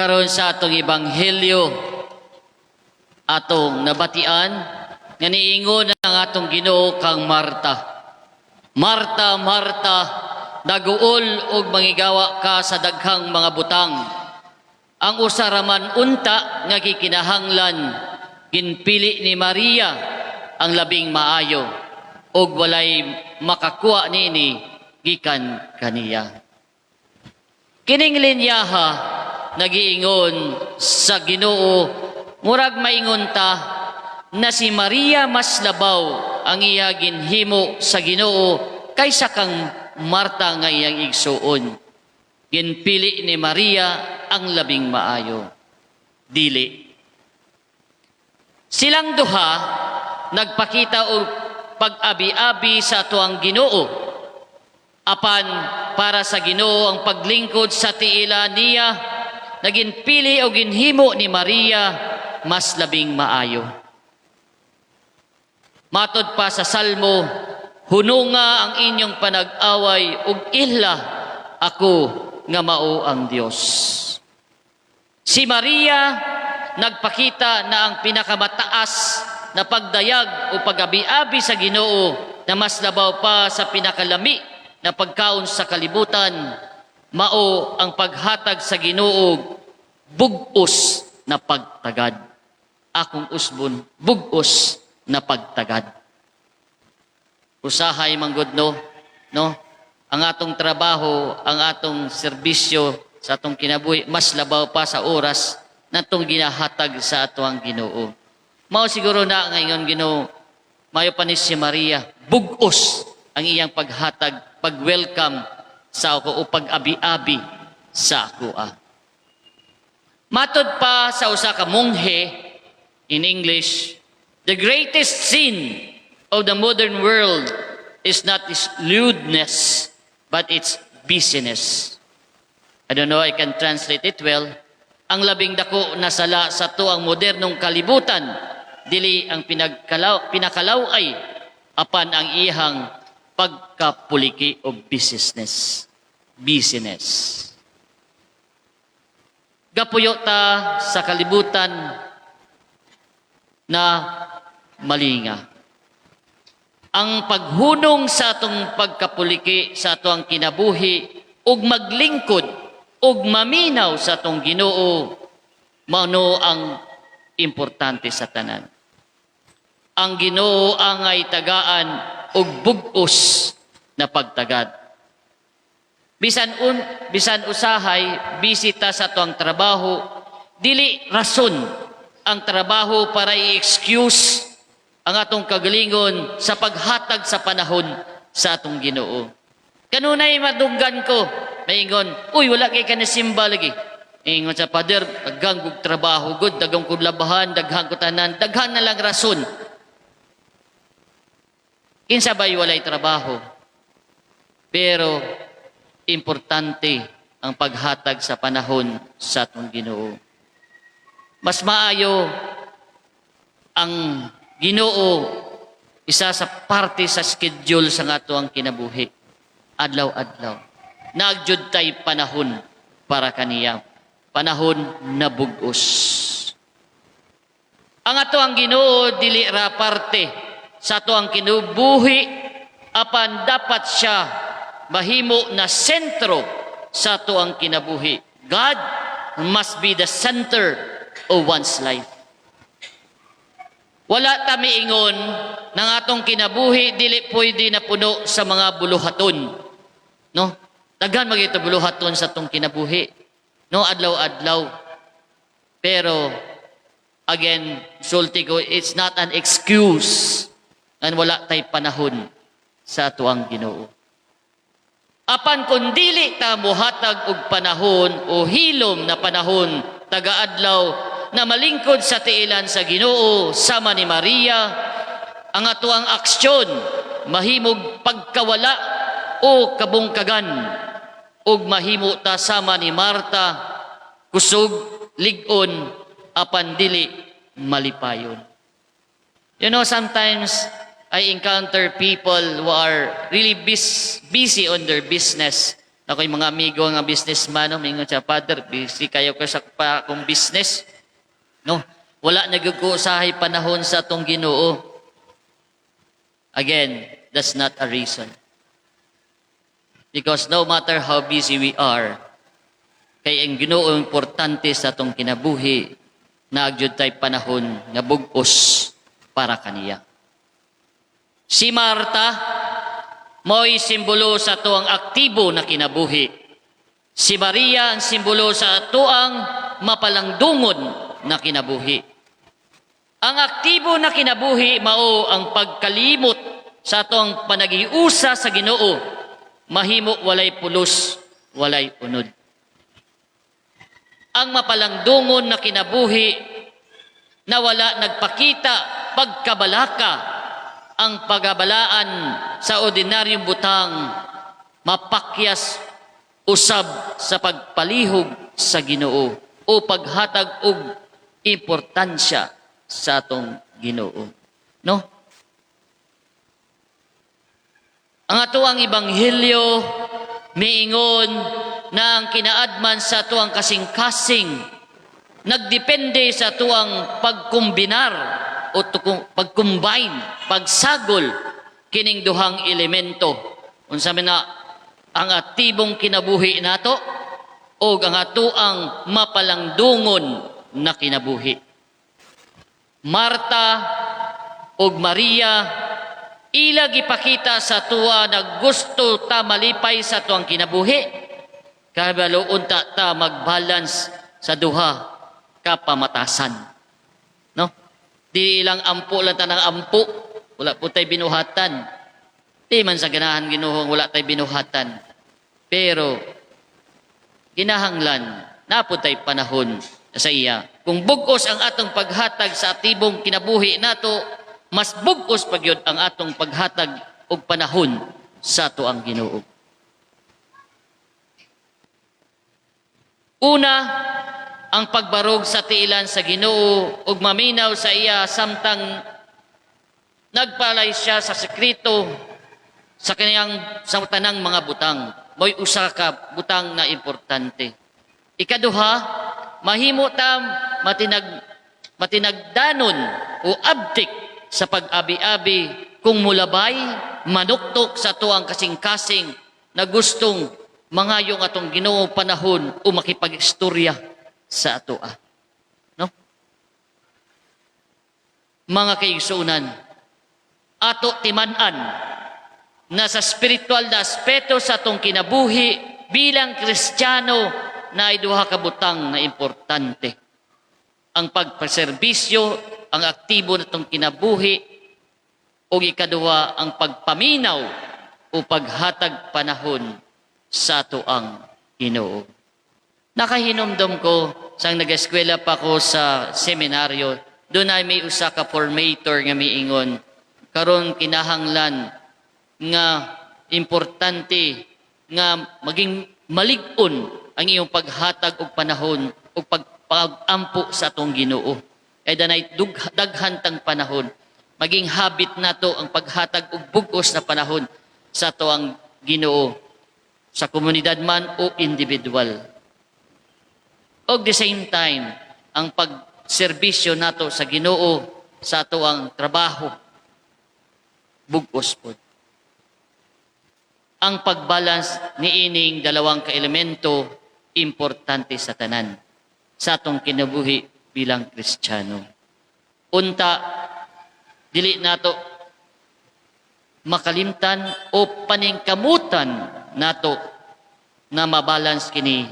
Karon sa atong ebanghelyo, atong nabatian nga niingon ang atong Ginoo kang Marta, "Marta, Marta, naguol og mangigawa ka sa daghang mga butang. Ang usa ra man unta nga gikinahanglan, ginpili ni Maria ang labing maayo ug walay makakuha niini gikan kaniya." Kining linyaha nagiingon sa Ginoo, murag maingon ta na si Maria mas labaw ang iya ginhimo sa Ginoo kaysa kang Marta nga iyang igsuon. Ginpili ni Maria ang labing maayo. Dili. Silang duha nagpakita og pag-abi-abi sa atuang Ginoo. Apan para sa Ginoo, ang paglingkod sa tiila niya na ginpili o ginhimo ni Maria mas labing maayo. Matod pa sa Salmo, "Hununga ang inyong panag-away ug ila ako nga mao ang Dios." Si Maria nagpakita na ang pinakamataas na pagdayag o pag-abi-abi sa Ginoo na mas labaw pa sa pinakalami na pagkaon sa kalibutan, mao ang paghatag sa Ginoo bug-os na pagtagad. Akong usbon, bug-os na pagtagad. Usahay manggod, no? Ang atong trabaho, ang atong serbisyo sa atong kinabuhi mas labaw pa sa oras na atong ginahatag sa atoang Ginoo. Mao siguro na ngayon Ginoo, mayo pa ni si Maria, bug-os ang iyang paghatag, pag-welcome sa ako o pag-abi-abi sa ako. Ah. Matod pa sa usa ka monghe, in English, "The greatest sin of the modern world is not its lewdness, but its busyness." I don't know I can translate it well. Ang labing dako na sala sa tuang modernong kalibutan, dili ang pinakalaw-ay, apan ang iyang pagkapuliki o business. Business. Gapuyo ta sa kalibutan na malinga. Ang paghunong sa atong pagkapuliki sa atong kinabuhi ug maglingkod ug maminaw sa atong Ginoo, mao ang importante sa tanan. Ang Ginoo angay tagaan og bug-os na pagtagad. Bisan usahay busy ta sa atong trabaho, dili rason ang trabaho para i-excuse ang atong kagalingon sa paghatag sa panahon sa atong Ginoo. Kanunay madunggan ko, maingon, "Uy, wala kay ka simba lagi." Ingon sa father, "Daghan kog trabaho, gud, daghan kog labahan, daghan ko tanan," daghan na lang rason. Kinsa ba'y walay trabaho? Pero importante ang paghatag sa panahon sa atong Ginoo. Mas maayo ang Ginoo isa sa parte sa schedule sa ato ang kinabuhi. Adlaw-adlaw. Naa gyud tay panahon para kaniya. Panahon na bug-os. Ang ato ang Ginoo dili ra parte sa ato ang kinabuhi, apan dapat siya mahimo na sentro sa ato ang kinabuhi. God must be the center of one's life. Wala ta miingon ng atong kinabuhi dili pwede na puno sa mga buluhaton. No? Daghan magito buluhaton sa atong kinabuhi. No, adlaw-adlaw. Pero again, sulti ko, it's not an excuse nga wala tay panahon sa atuang Ginoo. Apan kung dili ta muhatag og panahon o hilom na panahon taga-adlaw na malingkod sa tiilan sa Ginoo sama ni Maria, ang atuang aksyon mahimog pagkawala o kabungkagan ug mahimo ta sama ni Marta, kusog, lig-on, apan dili malipayon. Sometimes I encounter people who are really busy on their business. Ako'y mga amigo nga businessman, no, mingon siya, "Father, busy kayo ko sa pa akong business." No, wala na gyud ko usahay panahon sa atong Ginoo. Again, that's not a reason. Because no matter how busy we are, kay ang Ginoo importante sa atong kinabuhi, naa gyud tay panahon nga bug-os para kaniya. Si Marta, mo'y simbolo sa atuang aktibo na kinabuhi. Si Maria ang simbolo sa atuang mapalangdungon na kinabuhi. Ang aktibo na kinabuhi mao ang pagkalimot sa atuang panaghiusa sa Ginoo, mahimo walay pulos, walay unod. Ang mapalangdungon na kinabuhi na wala nagpakita pagkabalaka, ang pagabalaan sa ordinaryong butang, mapakyas usab sa pagpalihog sa Ginoo o paghatag og importansya sa atong Ginoo. No? Ang atuang ebanghelyo miingon na ang kinaadman sa atuang kasing-kasing nagdepende sa atuang pagkombinar o pag-combine, pagsagol kining duhang elemento. Unsa man na ang aktibong kinabuhi nato o ang atuang mapalangdungon na kinabuhi. Marta ug Maria, ila gipakita sa tuwa na gusto ta malipay sa tuang kinabuhi. Kabalo unta ta magbalance sa duha ka pamatasan. No? Di ilang ampo lang ta ng ampo, wala po tay binuhatan. Di man sa ganahan Ginoo wala tay binuhatan. Pero ginahanglan naa po tay panahon sa iya. Kung bug-os ang atong paghatag sa aktibong kinabuhi nato, mas bug-os pa gyud ang atong paghatag og panahon sa ato ang Ginoo. Una, ang pagbarog sa tiilan sa Ginoo ug maminaw sa iya samtang nagpalay siya sa sekreto sa kaniyang sa tanang mga butang. Mo'y usa ka butang na importante. Ikaduha, mahimo ta matinagdanon o abtik sa pag-abi-abi kung mulabay, manuktok sa tuang kasing-kasing na gustong mangayong atong Ginoo panahon o makipag-istorya sa atoa. No? Mga kaigsuonan, ato timan-an na sa spiritual na aspeto sa atong kinabuhi bilang Kristiyano na ay duha ka butang na importante. Ang pagpaserbisyo, ang aktibo natong kinabuhi, o ikaduha, ang pagpaminaw o paghatag panahon sa ato ang Ginoo. Nakahinumdom ko sang nag-eskwela pa ko sa seminaryo, doon ay may usa ka formator nga miingon, karon kinahanglan nga importante nga maging malig-on ang iyong paghatag og panahon og pag-ampo sa atong Ginoo. Kay danay daghan tang panahon. Maging habit nato ang paghatag og bug-os na panahon sa ato ang Ginoo sa komunidad man o individual. Og the same time, ang pagserbisyo nato sa Ginoo sa ato ang trabaho, bug-os pod. Ang pagbalance niining dalawang kaelemento, importante sa tanan sa atong kinabuhi bilang Kristiyano. Unta dili nato makalimtan o paningkamutan nato na mabalance kini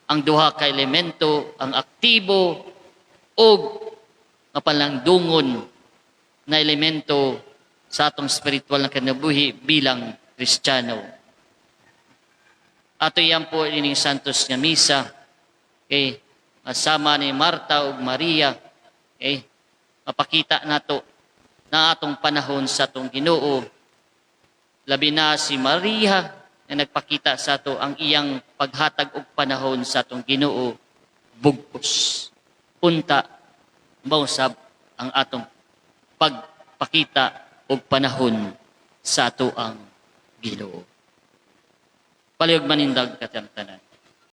ang duha ka elemento, ang aktibo ug mapalangdungon na elemento sa atong spiritual na kinabuhi bilang Kristiyano. Ato yan po ining Santos nga Misa, okay, asama ni Marta ug Maria, okay, mapakita nato na atong panahon sa atong Ginoo, labi na si Maria na nagpakita sa ato ang iyang paghatag og panahon sa atong Ginoo bug-os. Unta mausab ang atong pagpakita og panahon sa ato ang Ginoo. Palihog manindag kitang tanan.